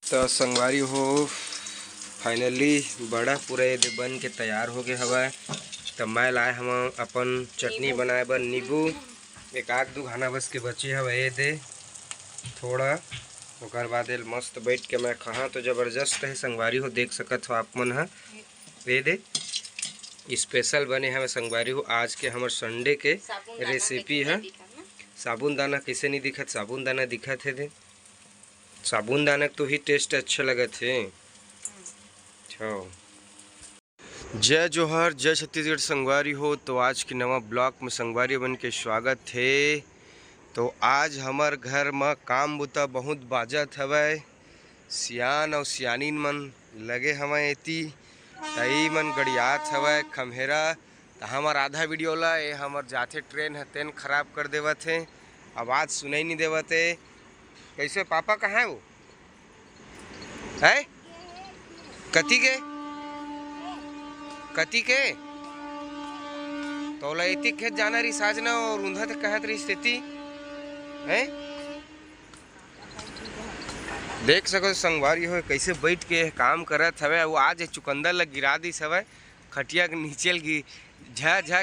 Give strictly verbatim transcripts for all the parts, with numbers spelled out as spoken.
त संगवारी हो, finally बड़ा पूरा ये दे बन के तैयार हो गए हवय। त मैं लाए हवं अपन चटनी बनाए बर नींबू, एक आध दू घाना बस के बचे हवय ये दे थोड़ा। ओकर बाद एल मस्त बैठ के मैं खाहां तो जबरदस्त है संगवारी हो, देख सकत हो आप मन ह। ये दे special बने हवय संगवारी हो, आज के हमर Sunday के recipe ह। साबुन दाना कैसे नहीं दिखत, साबुन दाना दिखत है दे। साबुन दाना के तो ही taste अच्छा लगत हे। अच्छा। जय जोहार, जय छत्तीसगढ़ संगवारी हो। तो आज के नवा vlog में संगवारी बन के स्वागत हे। तो आज हमर घर म काम बुता बहुत बाजत हवय। सियान अउ सियानिन मन लगे हवय एती। तई मन गड़ियात हवय खम्हेरा। त हमर आधा video ला ए हमर जाथे train ह तेन खराब कर देवत हे। आवाज सुनाई नहीं देवत हे। कैसे पापा कहाँ है वो? है? कति के? कति के? तोला एती खेत जाना रहिस आज न, अउ रुंधा त कहत रहिस तेती। हैं? देख सको संगवारी हो, कैसे बैठ के काम करत हवे। अउ आज चुकंदर ल गिरा दिस हवे खटिया के नीचे ल गी-, झा झा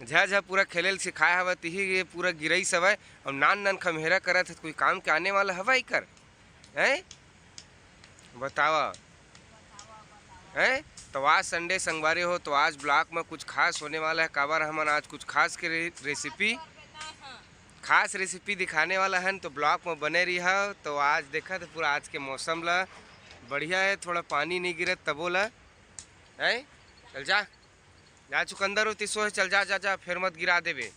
झा झा पूरा खेले ल सिखाए हवे, तिही ये पूरा गिरइस हवे। अउ नान नान खम्हेरा करत हे, कोई काम के आने वाला हवे इकर? हैं? बतावा। हैं? तो आज Sunday संगवारी हो, तो आज vlog में कुछ खास होने वाला है। काबर हमन आज कुछ खास के रे-, recipe, खास recipe दिखाने वाला हन। तो vlog में बने रहिहा। तो आज देखत पूरा आज के मौसम ला बढ़िया है, थोड़ा पानी नहीं गिरत तबो ला। हैं? चल जा। जा चुकंदर होती सो है, चल जा, जा, जा, फेर मत गिरा देबे।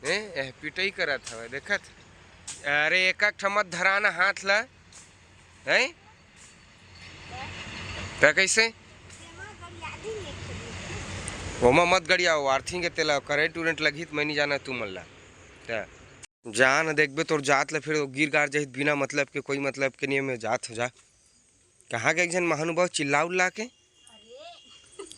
हैं? एह, पिटई करत हवे, देखत। अरे, एक एक ठमत धराना हाथ ला। हैं? त कैसे? ओमा मत गड़िया, वो आर्थिंग के तेला, current उरेंट लगही त मैं नहीं जाना तू मन ला। त जान देखबे तोर जात ला, फिर गिर गार जाही त बिना मतलब के, कोई मतलब के नहीं, मैं जात हो जा। कहाँ के एक झन महानुभाव चिल्ला उल्ला के?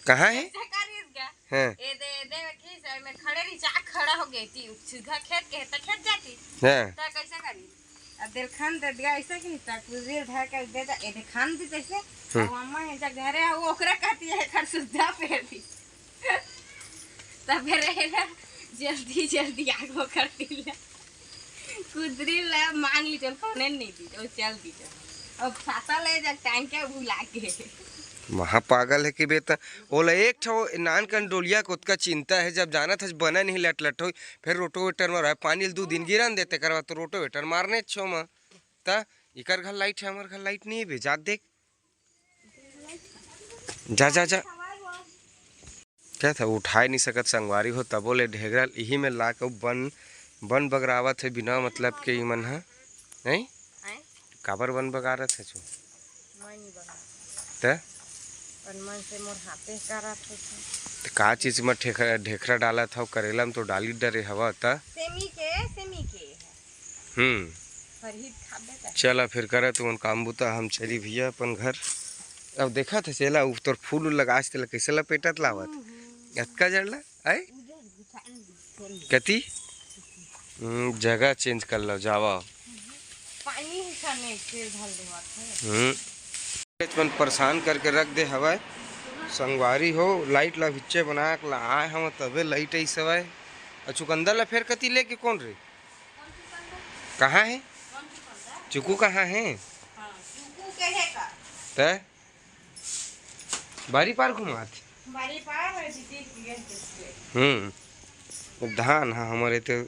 कहाँ है? ऐसा करिस गा। हाँ। ए दे, ए दे, ठीक से, मैं खड़े रही, जा खड़ा हो गई थी, सीधा खेत के, त खेत जाती। हाँ। त कैसे करी? अब दिलखन दे दिया ऐसे कि त कुलदीप धर के दे जा, ए दे खान दी तैसे। हम्म। अब अम्मा है जा घरे, वो ओकरा कहती है, खर सुद्धा फेर दी। तब फिर एला जल्दी, जल्दी आगो कर दिला। कुदरी ला मांग ली, चल, कौने नहीं दी, ओ चल दी, चल। अब छाता ले जा, टांग के भुला के। महा पागल है कि बे, त ओला एक ठो नान कन डोलिया के ओतका चिंता है, जब जानत हस बना नहीं लट लट होई, फिर रोटोवेटर में रहे, पानी ल दू दिन गिरन देते, करवा तो रोटोवेटर मारने छो म। त इकर घर लाइट है, हमर घर लाइट नहीं है बे, जा देख। जा, जा, जा। क्या था, उठाए नहीं सकत संगवारी हो, तबो ले ढेगरा इही में ला के बन, बन बगरावत है बिना मतलब के इमन ह, नहीं? हैं? काबर बन बगारत है छो? मैं नहीं बना। त? पर मन से मोर हाथे करत है छो। त का चीज में ठेख-, ढेखरा डालत हव? करेला में तो डाली डरे हवा त? सेमी के, सेमी के है। हम्म। फरही खाबे कर। चला फिर करा तुमन काम बुता, हम चली भैया अपन घर। अब देखा था चला, उ तोर फूल उल लगास तेला कैसे लपेटत लावत। हम्म, हम्म। अतका जड़ ला, आय? उधर घुसान छोड़। कती? हम्म, जगह change कर लो, जावा। पानी ही खाने फिर ढल देवत है। हम्म। अपन परेशान करके रख दे हवाए। संगवारी हो, लाइट ला भिच्चे बना के ला आए हम, तबे लाइट आई सवाए। और चुकंदर ला फेर कती लेके कौन रे? कहाँ है? चुकू कहाँ है? हाँ, चुकू के है का? तै? बारी पार घुमात। बारी पार है, दीदी के गेट पे। हम्म। धान, हाँ, हमारे तो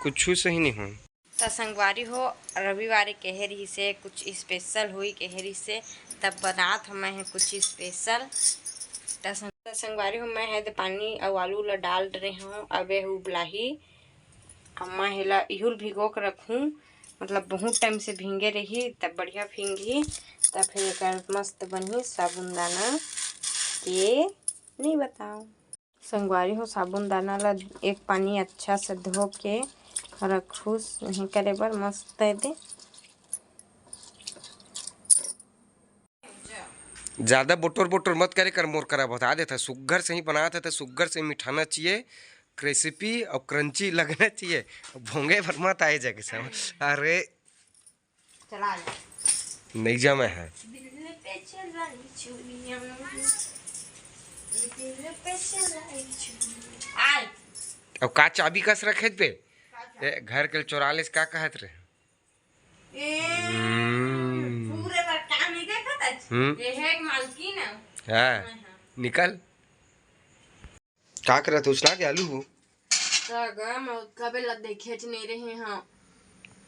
कुछ सही नहीं हो। त संगवारी हो, रविवार कहे रहिसे, कुछ special होई कहे रहिसे, तब बनात हमें है कुछ special। त संग-, त संगवारी हो, मैं है त पानी अउ आलू ला डाल रहे हूँ, अबे उबलाही। अम्मा हेला इहुल भिगो के रखूँ, मतलब बहुत टाइम से भींगे रही, तब बढ़िया भींगही, तब फिर एकर मस्त बनही साबुन दाना के नहीं बताओ। संगवारी हो, साबुन दाना ला एक पानी अच्छा से धो के रखूस, नहीं करे बर मस्त है दे। ज्यादा बोटर बोटर मत करे कर, मोर करा बता देता, सुग्घर से ही बनात है तो सुग्घर से मिठाना चाहिए, crispy और crunchy लगना चाहिए, भोंगे भर मत आए जाके सब। अरे चला जा। नहीं जमे है। दिल पे चलाई चुनिया, दिल पे चलाई चुनिया। आय। अब का चाबी कस रखे पे? का चाबी? ए, घर के चोरा ले का कहत रहे? ए, हम्म। पूरे बार काम नहीं देखत आज? हम्म। ये है एक मालकिन है। हाँ। हाँ, हाँ। निकल। का करत हूँ? उसना के आलू हो? का गा, मैं उतका बेला देखे च नहीं रहे हाँ।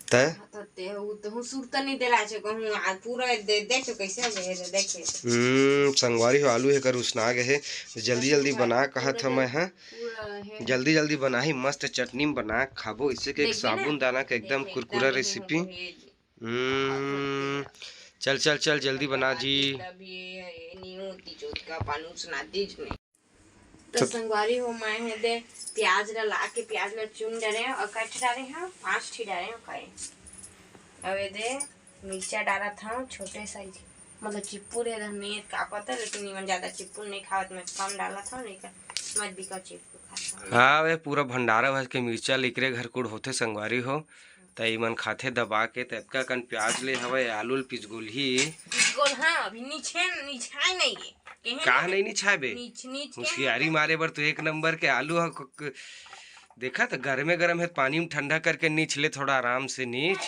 तै? हाँ, त ते हो, तो हूँ सुरता नहीं देला छे कहूँ, आ पूरा दे, देखे कैसे जे है, देखे। हम्म, संगवारी हो, आलू हे कर उसना गे हे, तो जल्दी जल्दी बना कहत हूँ मैं, हाँ। पूरा है। जल्दी जल्दी बनाही, मस्त चटनी में बना खाबो, इससे के एक देखे ना? साबुन दाना के एकदम देखे, कुरकुरा एकदम रेसिपी। एकदम। हम्म, चल चल चल, जल्दी बना जी। तब ये, ये नहीं होती जो उसका पानी उसना दीज में। तो तो संगवारी हो, मैं हे दे प्याज ला ला के प्याज ला चुन डारे हूँ और कट डारे हूँ, पाँच ठी डारे हूँ कई। अब ये दे मिर्चा डाला था छोटे साइज, मतलब चिप्पू रे धनिया का पता, लेकिन इमन ज्यादा चिप्पू नहीं खावत, मैं कम डाला था, नहीं कर मत बिका चिप्पू खाता। हाँ, वे पूरा भंडारा भर के मिर्चा लिकरे घर कुड़ होथे संगवारी हो, त इमन खाथे दबा के। त एतका कन प्याज ले हवय, आलू ल पिचगोलही। पिचगोल, हाँ, अभी निछे, निछाए नहीं है। कहे काह नहीं? नहीं निछाए बे? नीच, नीच के होशियारी मारे बर तो एक नंबर के आलू ह। क-, क-, देखा त गरमे गरम है, पानी में ठंडा करके नीच ले, थोड़ा आराम से नीच।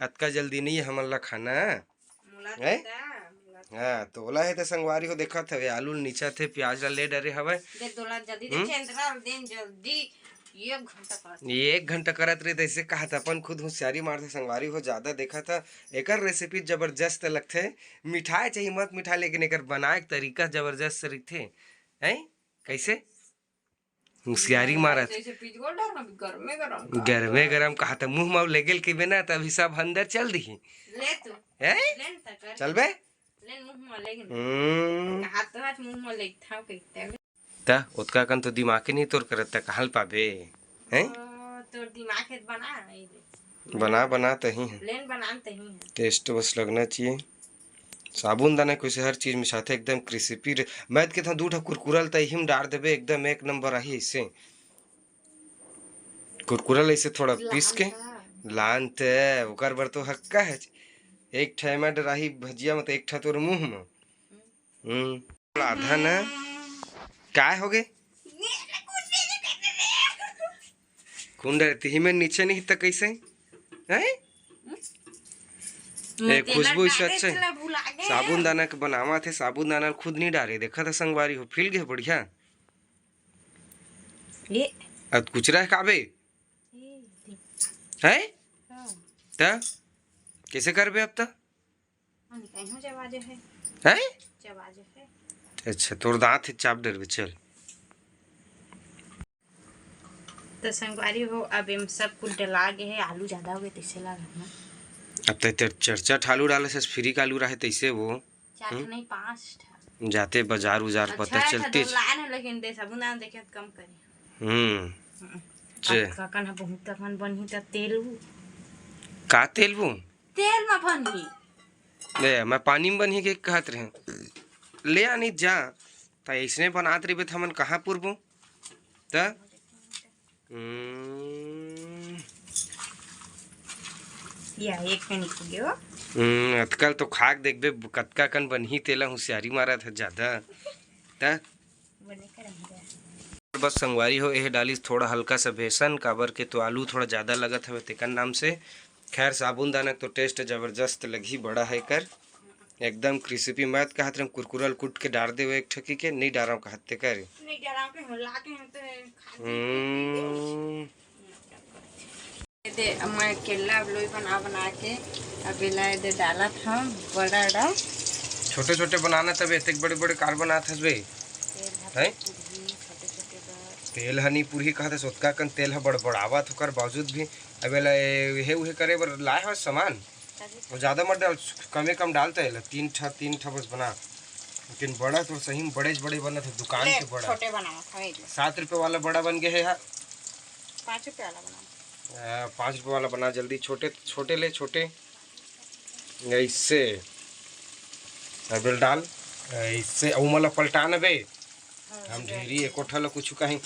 अतका जल्दी नहीं है हमन ला खाना। मुला हैं? देता, मुला देता। हाँ, तो ओला हे त संगवारी हो, देखत हवे, आलू ल नीचा थे, प्याज ला ले डरे हवय। दे दोला जल्दी, दे हम्म? चंद्रा, दे जल्दी। एक घंटा करत ये एक घंटा करत रहे, तैसे कहा था, अपन खुद होशियारी मारथे संगवारी हो, ज्यादा देखा था। एकर रेसिपी जबरदस्त लगथे, मिठाए चाहे मत मिठाए, लेकिन एकर बनाए के तरीका जबरदस्त रहिथे। हैं? कैसे? होशियारी मारत। जैसे पिचगोल डाल ना, गरमे गरम का। गरमे गरम कहा था, मुंह में लेगेल के बिना, तभी सब अंदर चल दिही। ले तू। हैं? ले न तकर। चल बे। ले न मुंह में लेगेल। हम्म। हाथ तो हाथ मुंह में लेग था, कहते हैं। त ओतका कन तो दिमागे नहीं तोर करत, त कहाँ ल पाबे? हैं? ओ, तोर दिमाग है, बना, नहीं ले। बना, बना तही है। लेन बना तही है। टेस्ट बस लगना चाहिए। साबुन दाना कोई से हर चीज मिसाथे, एकदम क्रिस्पी रे। मैं त कहता हूँ, दू ठा कुरकुरा ल त इही में डार देबे, एकदम एक नंबर आही ऐसे। कुरकुरा ल ऐसे थोड़ा पीस के। लान त, ओकर बर तो हक्का है। एक ठा मैं डराही भजिया में, त एक ठा तोर मुंह में। हम्म। आधा ना। काय हो गे? कुंडर तिही में नीचे नहीं त कैसे? हैं? ए, खुशबू इससे अच्छा है। साबुन दाना के बनावा थे, साबुन दाना खुद नहीं डारे। देखा था संगवारी हो, फैल गया बढ़िया। ये। अब कुचरा है काबे? ये देख। हैं? हाँ। त? कैसे करबे अब त? हाँ, निकाई हूँ, जब आ जो है। हैं? जब आ जो है। अच्छा, तोर दांत है, चाप डरबे, चल। तो संगवारी हो, अब एम सब कुछ डला गे है, आलू ज्यादा हो गए, तैसे लागत ना। अब ते तेर चरचा ठालू डाले से फ्री का आलू रहे, तैसे वो। चार ठा हम्म? नहीं, पाँच ठा। जाते बाजार उजार अच्छा पता है, चलते तो लान है, लेकिन दे साबुन दाना देखे तो कम करी। हम्म। हम्म। जे। अब काकन ह बहुत अकन बनही त तेल वो। का तेल वो? तेल में बनही। ले, मैं पानी में बनही के कहत रहे। ले आनी जा, त ऐसने बनात रहिबे त हमन कहाँ पुरबो? त? हम्म। या, एक मिनट हो गयो। हम्म, अतकल तो खाक देखबे, कतका कन बनही, तेला होशियारी मारत ह ज्यादा। त? बने करम दे। बस संगवारी हो, एह डालिस थोड़ा हल्का सा बेसन, काबर के तो आलू थोड़ा ज्यादा लगत हवे तेकर नाम से। खैर, साबुन दाना तो टेस्ट जबरदस्त लगही, बड़ा है कर, एकदम क्रिस्पी। मैं तो कहत रहे कुरकुरा ल कूट के डार देवे एक ठकी के, नहीं डारा कहत ते कर। नहीं डारा के हम ला के हम तो खाते हम्म। दे, मैं केला अब लोई बना बना के अब एला दे डालत हूँ बड़ा बड़ा। छोटे छोटे बनाना, तब एतेक बड़े बड़े कार बनात हस बे? तेल ह हैं? छोटे छोटे बस। तेल ह नी पुरही कहत हस, ओतका कन तेल ह बड़बड़ावत ओकर बावजूद भी अब एला ए-, एहे उहे करे बर लाए हस सामान। तभी। वो ज्यादा मत डाल, कमे कम डाल तेल, तीन ठा, तीन ठा बस बना। लेकिन बड़ा तो सही में बड़े बड़े बनत है, दुकान ले, के बड़ा। छोटे बनावत हवे, ले। सात रुपये वाला बड़ा बन गया है यार। पाँच रुपये वाला बना। आ, पाँच रुपये वाला बना जल्दी, छोटे, छोटे ले, छोटे। ऐसे। अब डाल, ऐसे, उमला पलटा न बे। हाँ, हम ढेरी एको ठा ल कुछ कहीं।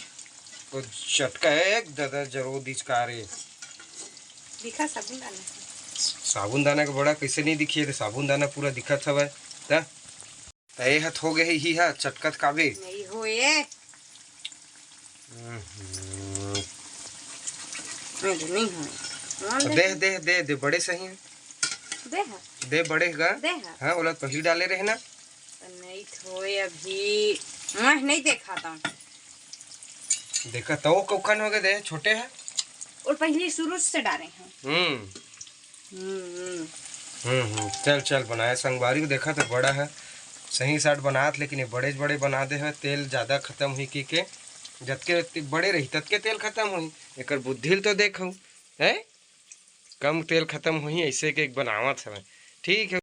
तो चटका है, एक दादा जरो दिच का रे। दिखा साबुन डालना। साबुन दाना के बड़ा कइसे नहीं दिखिए, तो साबुन दाना पूरा दिखत हवय। त त ए हत हो गए ही हा चटकत काबे। नहीं होए। हम्म। अरे, नहीं होए। हाँ, दे, दे। दे, दे, दे, बड़े सही है। दे हा। दे बड़े गा। दे हा। हाँ, ओला पहली डाले रहे ना। त नहीं थोए अभी। मैं नहीं देखा था। देखा तो कौखन हो गए, दे छोटे है। और पहले शुरू से डाले हैं। हम्म। हम्म, हम्म। हम्म, हम्म। चल, चल, बनाए संगवारी को देखा तो बड़ा है, सही साट बनात, लेकिन ये बड़े बड़े बना दे है, तेल ज्यादा खत्म हुई की के, जतके ते बड़े रही, ततके तेल खत्म हुई। एकर बुद्धि ल तो देखो, है, कम तेल खत्म हुई, ऐसे के एक बनावत है। ठीक है।